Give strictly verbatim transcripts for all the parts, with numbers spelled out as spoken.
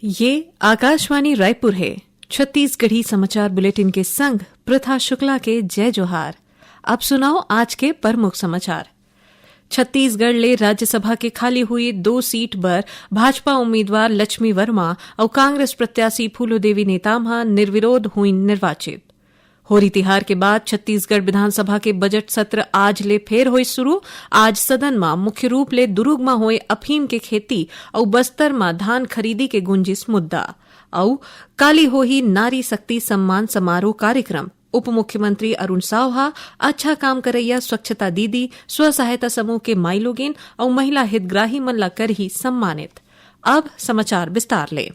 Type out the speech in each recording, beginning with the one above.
ये आकाशवाणी रायपुर है। छत्तीसगढ़ी समाचार बुलेटिन के संग प्रथा शुक्ला के जय जोहार। अब सुनव आज के प्रमुख समाचार। छत्तीसगढ़ ले राज्यसभा के खाली हुई दो सीट बर भाजपा उम्मीदवार लक्ष्मी वर्मा अउ कांग्रेस प्रत्याशी फूलो देवी नेताम ह निर्विरोध हुईन निर्वाचित। होरी तिहार के बाद छत्तीसगढ़ विधानसभा के बजट सत्र आज ले फेर होइस शुरू। आज सदन म मुख्य रूप ले दुरूग म होए अफीम के खेती अउ बस्तर म धान खरीदी के गुंजिस मुद्दा। अउ काली होही नारी शक्ति सम्मान समारोह कार्यक्रम। उप मुख्यमंत्री अरुण साव ह अच्छा काम करइया स्वच्छता दीदी, स्व सहायता समूह के माईलोगिन अउ महिला हितग्राही मन ला करही सम्मानित। अब समाचार विस्तार ले।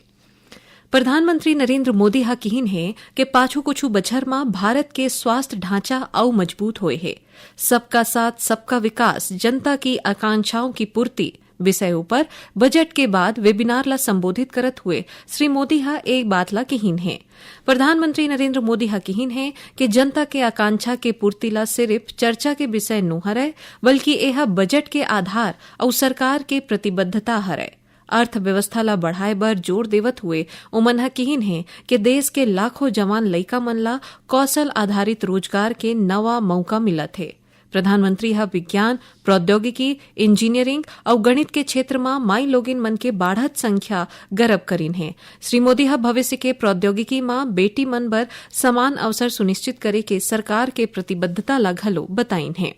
प्रधानमंत्री नरेंद्र मोदी ह किहिन हे के पाछू कुछु बछर म भारत के स्वास्थ्य ढांचा अउ मजबूत होए हे। सबका साथ, सबका विकास, जनता की आकांक्षाओं की पूर्ति विषय ऊपर बजट के बाद वेबिनार ला संबोधित करत हुए श्री मोदी ह एक बात ला किहिन हे। प्रधानमंत्री नरेंद्र मोदी ह किहिन हे कि जनता के आकांक्षा के पूर्ति ला सिर्फ चर्चा के विषय नो हरय, बल्कि एह बजट के आधार अउ सरकार के प्रतिबद्धता हरय। अर्थव्यवस्था ला बढ़ाए बर जोर देवत हुए ओमन ह किहिन हे कि देश के लाखों जवान लइका मन ला कौशल आधारित रोजगार के नवा मौका मिलत हे। प्रधानमंत्री ह विज्ञान, प्रौद्योगिकी, इंजीनियरिंग अउ गणित के क्षेत्र म माई लोगिन मन के बाढ़त संख्या गरब करिन हे। श्री मोदी ह भविष्य के प्रौद्योगिकी म बेटी मन बर समान अवसर सुनिश्चित करे के सरकार के प्रतिबद्धता ला घलो बताइन हे।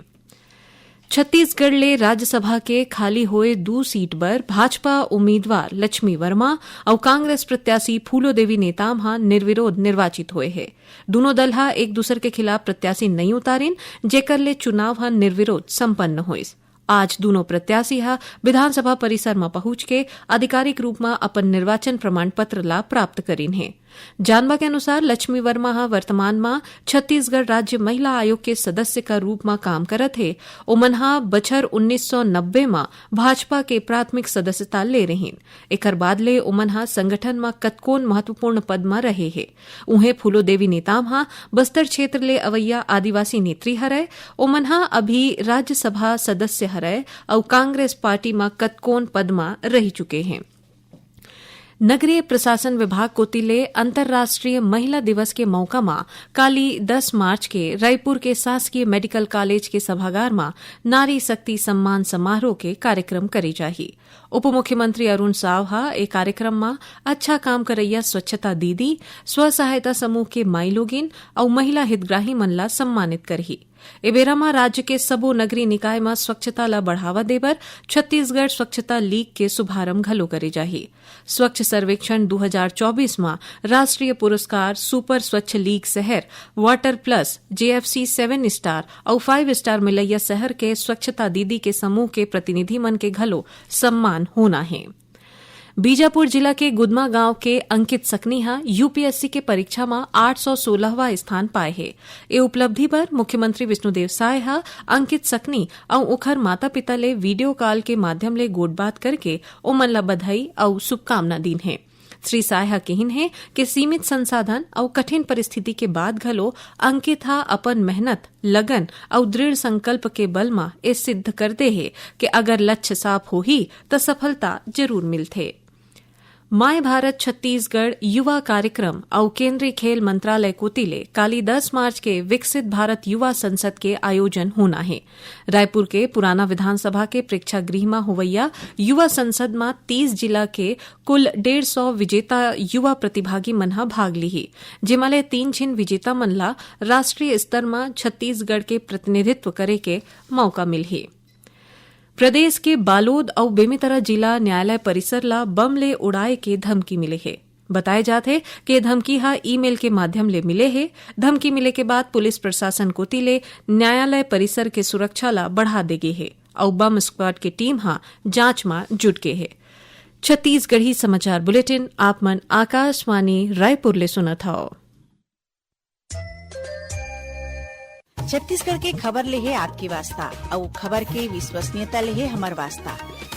छत्तीसगढ़ ले राज्यसभा के खाली होए दू सीट बर भाजपा उम्मीदवार लक्ष्मी वर्मा अउ कांग्रेस प्रत्याशी फूलो देवी नेताम ह निर्विरोध निर्वाचित होए हे। दूनों दल ह एक दूसर के खिलाफ प्रत्याशी नइ उतारिन, जेकर ले चुनाव ह निर्विरोध संपन्न होइस। आज दूनों प्रत्याशी ह विधानसभा परिसर म पहुंच के आधिकारिक रूप म अपन निर्वाचन प्रमाण पत्र ला प्राप्त करिन हे। जानबा के अनुसार, लक्ष्मी वर्मा ह वर्तमान म छत्तीसगढ़ राज्य महिला आयोग के सदस्य का रूप म काम करत हे। ओमन ह बछर उन्नीस सौ नब्बे म भाजपा के प्राथमिक सदस्यता ले रहिन। एखर बाद ले ओमन ह संगठन म कतकोन महत्वपूर्ण पद म रहे हे। उहें, फूलो देवी नेताम ह बस्तर क्षेत्र ले अवइया आदिवासी नेत्री हरय। ओमन ह अभी राज्यसभा सदस्य हरय अउ कांग्रेस पार्टी म कतकोन पद म रहि चुके हे। नगरीय प्रशासन विभाग कोति ले अंतर्राष्ट्रीय महिला दिवस के मौका म काली दस मार्च के रायपुर के शासकीय मेडिकल कॉलेज के सभागार म नारी शक्ति सम्मान समारोह के कार्यक्रम करे जाही। उप मुख्यमंत्री अरुण साव ह ए कार्यक्रम म अच्छा काम करइया स्वच्छता दीदी, स्व सहायता समूह के माईलोगिन अउ महिला हितग्राही मन ला सम्मानित करही। ए बेरा म राज्य के सबो नगरीय निकाय म स्वच्छता ल बढ़ावा देबर छत्तीसगढ़ स्वच्छता लीग के शुभारंभ घलो करे जाही। स्वच्छ सर्वेक्षण दू हजार चौबीस म राष्ट्रीय पुरस्कार सुपर स्वच्छ लीग शहर, water plus, JFC seven star अउ फाइव स्टार मिलइया शहर के स्वच्छता दीदी के समूह के प्रतिनिधि मन के घलो सम्मान होना हे। बीजापुर जिला के गुदमा गांव के अंकित सकनी ह यूपीएससी के परीक्षा म आठ सौ सोलहवां स्थान पाए हे। ए उपलब्धि बर मुख्यमंत्री विष्णुदेव साय ह अंकित सकनी अउ ओखर माता-पिता ले वीडियो कॉल के माध्यम ले गोठबात करके ओमन ल बधाई अउ शुभकामना दीन हे। श्री साय ह किहिन हे कि सीमित संसाधन अउ कठिन परिस्थिति के बाद घलो अंकित ह अपन मेहनत, लगन अउ दृढ़ संकल्प के बल म ए सिद्ध कर दे हे कि अगर लक्ष्य साफ होही, त सफलता जरूर मिलथे। माय भारत छत्तीसगढ़ युवा कार्यक्रम अउ केंद्रीय खेल मंत्रालय कोति ले काली दस मार्च के विकसित भारत युवा संसद के आयोजन होना हे। रायपुर के पुराना विधानसभा के प्रेक्षागृह म होवइया युवा संसद म तीस जिला के कुल डेढ़ सौ विजेता युवा प्रतिभागी मन ह भाग लिही, जेमा ले तीन झिन विजेता मन ला राष्ट्रीय स्तर म छत्तीसगढ़ के प्रतिनिधित्व करे के मौका मिलही। प्रदेश के बालोद अउ बेमेतरा जिला न्यायालय परिसर ला बम ले उड़ाए के धमकी मिले हे। बताए जात हे कि ये धमकी ह ईमेल के माध्यम ले मिले हे। धमकी मिले के बाद पुलिस प्रशासन कोति ले न्यायालय परिसर के सुरक्षा ला बढ़ा दे गे हे अउ बम स्क्वाड के टीम ह जांच म जुट गे हे। छत्तीसगढ़ी समाचार बुलेटिन आप मन आकाशवाणी रायपुर ले सुनत हव। छत्तीसगढ़ के खबर ले हे आपके वास्ता, अउ खबर के विश्वसनीयता ले हे हमर वास्ता।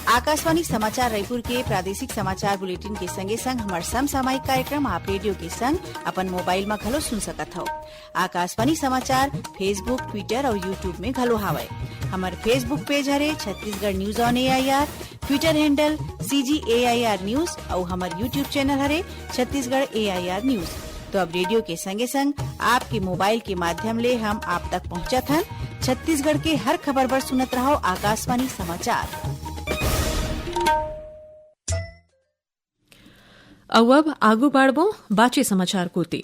आकाशवाणी समाचार रायपुर के प्रादेशिक समाचार बुलेटिन के संगे संग हमर समसामयिक कार्यक्रम आप रेडियो के संग अपन मोबाइल म घलो सुन सकत हव। आकाशवाणी समाचार Facebook, Twitter अउ YouTube में घलो हावय। हमर Facebook पेज हरे Chhattisgarh news on AIR. Twitter handle C G A I R News अउ हमर YouTube channel हरे Chhattisgarh A I R News। तो अब रेडियो के संगे संग आपके मोबाइल के माध्यम ले हम आप तक पहुंचत हन। छत्तीसगढ़ के हर खबर बर सुनत रहव आकाशवाणी समाचार। अउ अब आगू बाढ़बो बाचे समाचार कोती।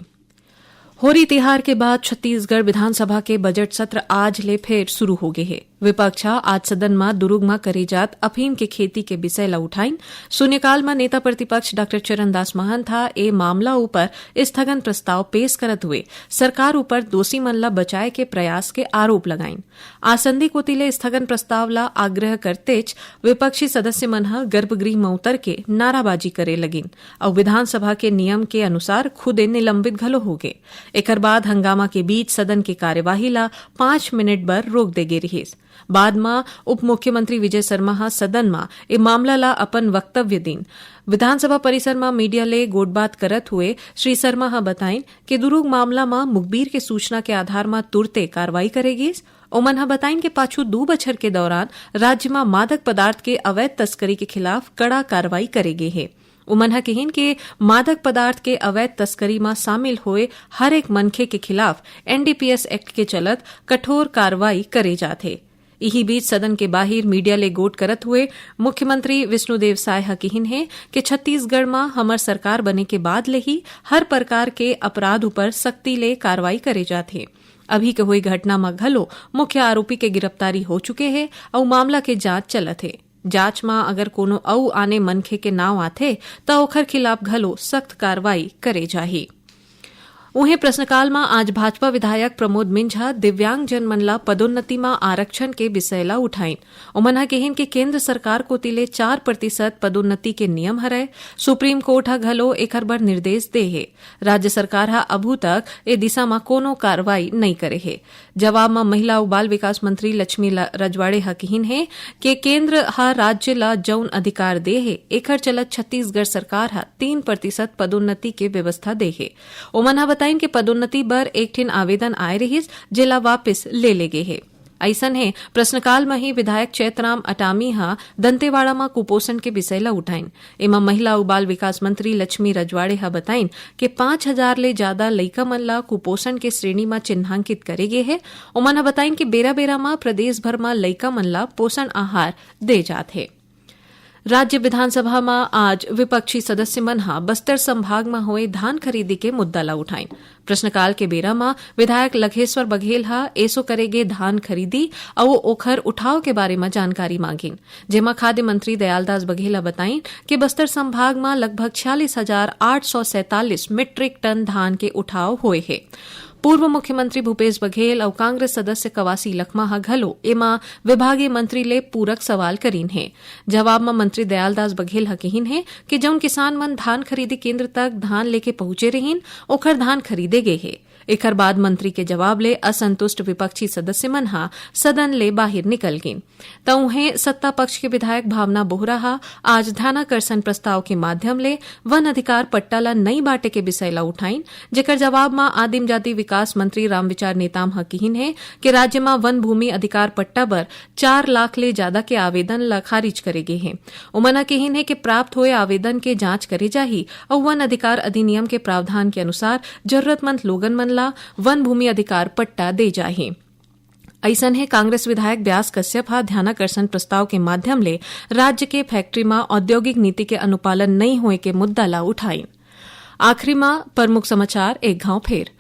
होरी तिहार के बाद छत्तीसगढ़ विधानसभा के बजट सत्र आज ले फेर शुरू हो गे हे। विपक्ष ह आज सदन म दुरूग म करे जात अफीम के खेती के विषय ल उठाइन। शून्यकाल म नेता प्रतिपक्ष डॉक्टर चरणदास महंत ह ए मामला ऊपर स्थगन प्रस्ताव पेश करत हुए सरकार ऊपर दोषी मन ल बचाए के प्रयास के आरोप लगाइन। आसंदी कोति ले स्थगन प्रस्ताव ल आग्रह करतेच विपक्षी सदस्य मन ह गर्भगृह म उतर के नाराबाजी करे लगिन अउ विधानसभा के नियम के अनुसार खुदे निलंबित घलो होगे। एकर बाद हंगामा के बीच सदन के कार्यवाही ल पाँच मिनट बर रोक दे गे रिहिस। बाद म उप मुख्यमंत्री विजय शर्मा ह सदन म ए मामला ल अपन वक्तव्य दीन। विधानसभा परिसर म मीडिया ले गोठबात करत हुए श्री शर्मा ह बताइन कि दुरूग मामला म मुखबिर के सूचना के आधार म तुरते कार्रवाई करे गिस। ओमन ह बताइन कि पाछू दू बछर के दौरान राज्य म मादक पदार्थ के अवैध तस्करी के खिलाफ कड़ा कार्रवाई करे गे हे। ओमन ह किहिन कि मादक पदार्थ के अवैध तस्करी म शामिल होए हर एक मनखे के खिलाफ N D P S Act के चलत कठोर कार्रवाई करे जात हे। इही बीच सदन के बाहिर मीडिया ले गोठ करत हुए मुख्यमंत्री विष्णुदेव साय ह किहिन हे कि छत्तीसगढ़ म हमर सरकार बने के बाद ले ही हर प्रकार के अपराध ऊपर सख्ती ले कार्रवाई करे जात हे। अभी के हुई घटना म घलो मुख्य आरोपी के गिरफ्तारी हो चुके हे अउ मामला के जांच चलत हे। जांच म अगर कोनो अउ आने मनखे के नांव आथे, त ओखर खिलाफ घलो सख्त कार्रवाई करे जाही। उहें प्रश्नकाल म आज भाजपा विधायक प्रमोद मिंज ह दिव्यांगजन मन ला पदोन्नति म आरक्षण के विषय ला उठाइन। ओमन ह केहिन कि केंद्र सरकार कोति ले चार प्रतिशत पदोन्नति के नियम हरय। सुप्रीम कोर्ट ह घलो एखर बर निर्देश दे हे। राज्य सरकार ह अभू तक ए दिशा म कोनो कार्रवाई नइ करे हे। जवाब म महिला अउ बाल विकास मंत्री लक्ष्मी ल-, रजवाड़े ह किहिन हे कि केंद्र ह राज्य ल जउन अधिकार दे हे, एखर चलत छत्तीसगढ़ सरकार ह तीन प्रतिशत पदोन्नति के व्यवस्था दे हे। ओमन ह बताइन कि पदोन्नति बर एक ठिन आवेदन आए रिहिस, जेला वापिस ले ले गे हे। अइसन हे, प्रश्नकाल म ही विधायक चैतराम अटामी ह दंतेवाड़ा म कुपोषण के विषय ल उठाइन। एमा महिला अउ बाल विकास मंत्री लक्ष्मी रजवाड़े ह बताइन कि पाँच हजार ले जादा लइका मन ल कुपोषण के श्रेणी म चिन्हांकित करे गे हे। ओमन ह बताइन कि बेरा-बेरा म प्रदेश भर म लइका मन ल पोषण आहार दे जात हे। राज्य विधानसभा म आज विपक्षी सदस्य मन ह बस्तर संभाग म होए धान खरीदी के मुद्दा ल उठाइन। प्रश्नकाल के बेरा म विधायक लखेश्वर बघेल ह एसो करे गे धान खरीदी अउ ओखर उठाव के बारे म जानकारी मांगिन, जेमा खाद्य मंत्री दयालदास बघेल ह बताइन कि बस्तर संभाग म लगभग छियालीस हजार आठ सौ सैंतालीस मीट्रिक टन धान के उठाव होए हे। पूर्व मुख्यमंत्री भूपेश बघेल अउ कांग्रेस सदस्य कवासी लखमा ह घलो एमा विभागीय मंत्री ले पूरक सवाल करीन हे। जवाब म मंत्री दयालदास बघेल ह किहिन हे कि जउन किसान मन धान खरीदी केंद्र तक धान लेके पहुंचे रिहिन, ओखर धान खरीदे गे हे। एखर बाद मंत्री के जवाब ले असंतुष्ट विपक्षी सदस्य मन ह सदन ले बाहिर निकल गिन। त उहें सत्ता पक्ष के विधायक भावना बोहरा ह आज ध्यानाकर्षण प्रस्ताव के माध्यम ले वन अधिकार पट्टा ल नइ बांटे के विषय ल उठाइन, जेकर जवाब म आदिम जाति विकास मंत्री रामविचार नेताम ह किहिन हे कि राज्य म वन भूमि अधिकार पट्टा बर चार लाख ले जादा के आवेदन ल खारिज करे गे हे। ओमन ह किहिन हे कि प्राप्त होए आवेदन के जांच करे जाही अउ वन अधिकार अधिनियम के प्रावधान के अनुसार जरूरतमंद लोगन मन ल वन भूमि अधिकार पट्टा दे जाही। अइसन हे, कांग्रेस विधायक ब्यास कश्यप ह ध्यानाकर्षण प्रस्ताव के माध्यम ले राज्य के फैक्ट्री म औद्योगिक नीति के अनुपालन नइ होए के मुद्दा ल उठाइन। आखिरी म प्रमुख समाचार एक घांव फेर।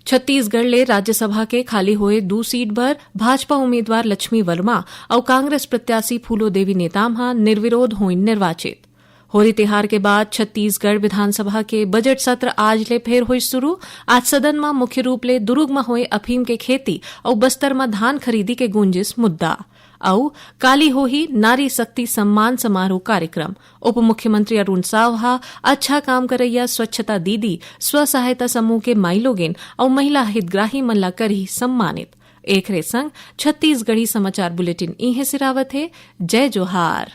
छत्तीसगढ़ ले राज्यसभा के खाली होए दू सीट बर भाजपा उम्मीदवार लक्ष्मी वर्मा अउ कांग्रेस प्रत्याशी फूलो देवी नेताम ह निर्विरोध होइन निर्वाचित। होरी तिहार के बाद छत्तीसगढ़ विधानसभा के बजट सत्र आज ले फेर होइस शुरू। आज सदन म मुख्य रूप ले दुरूग म होए अफीम के खेती अउ बस्तर म धान खरीदी के गूंजिस मुद्दा। अउ काली होही नारी शक्ति सम्मान समारोह कार्यक्रम। उप मुख्यमंत्री अरुण साव ह अच्छा काम करइया स्वच्छता दीदी, स्व सहायता समूह के माईलोगिन अउ महिला हितग्राही मन ला करही सम्मानित। एखरे संग छत्तीसगढ़ी समाचार बुलेटिन इहें सिरावत हे। जय जोहार।